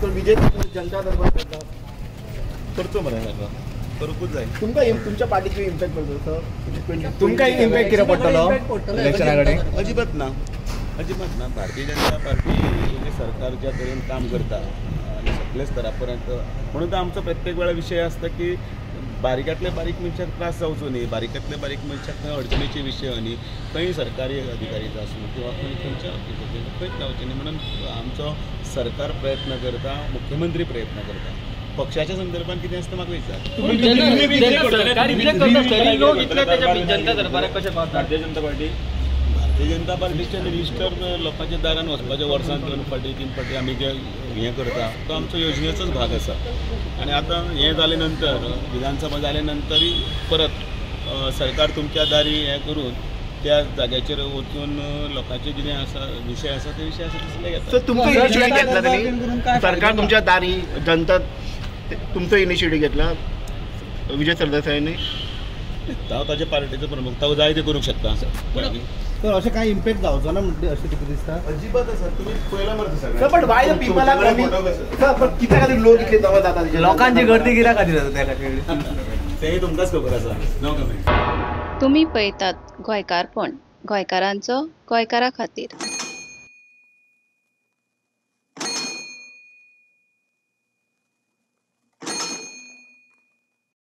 तर विजय जनता दरबार करता करचो मरे करूंकूच जाय. तुमकां तुमच्या पार्टीचो इम्पॅक्ट पडलो सर? तुमकां इम्पॅक्ट कितें पडटलो इलेक्शना कडेन? अजिबात ना, अजिबात ना. भारतीय जनता पार्टी सरकार ज्या तरेन काम करता आनी सगळे स्तरा पर्यंत, म्हणून आमचो प्रत्येक वेळा विशय आसता की बारीकांतले बारीक मनशाक त्रास जावचो न्ही, बारीकांतले बारीक मनशाक खंय अडचणीचे विशय न्ही, खंय सरकारी अधिकारीचो आसूं किंवा खंय खंयच्या ऑफिसाचेर खंयच जावचें न्ही म्हणून आमचो सरकार प्रयत्न करता, मुख्यमंत्री प्रयत्न करता. पक्षाच्या संदर्भात कितें आसता म्हाका विचार. भारतीय जनता पार्टी भारतीय जनता पार्टीचे मिनिस्टर लोकांच्या दारान वचपाचे वर्सान 2 फावटी 3 फावटी आमी जे हें करता तो आमचो योजनेचोच भाग आसा. आनी आतां हें जाले नंतर विधानसभा जाले नंतरय परत सरकार तुमच्या दारी हें करून त्या जाग्याचेर वचून लोकांचे कितें आसा विशय आसा ते विशय आसा तसले घेता. तुमचो इनिशिएटीव घेतला तेणी, सरकार तुमच्या दारी जनता तुमचो इनिशिएटीव घेतला विजय सरदेसायांनी? तो ताच्या पार्टीचो प्रमुख, तो जाय ते करूंक शकता. तर अशें कांय इम्पॅक्ट जावचो ना म्हणटा अशें तुका दिसता? अजिबात आसा. तुमी पळयला मरे सगळें. Sir but why the people are coming sir? पण कित्या खातीर लोक इतले जमा जाता? लोकांची गर्दी कित्या खातीर जाता त्या खातीर तेंय तुमकांच खबर आसा. No comment. तुमी पळयतात गोंयकारपण, गोंयकारांचो गोंयकारा खातीर.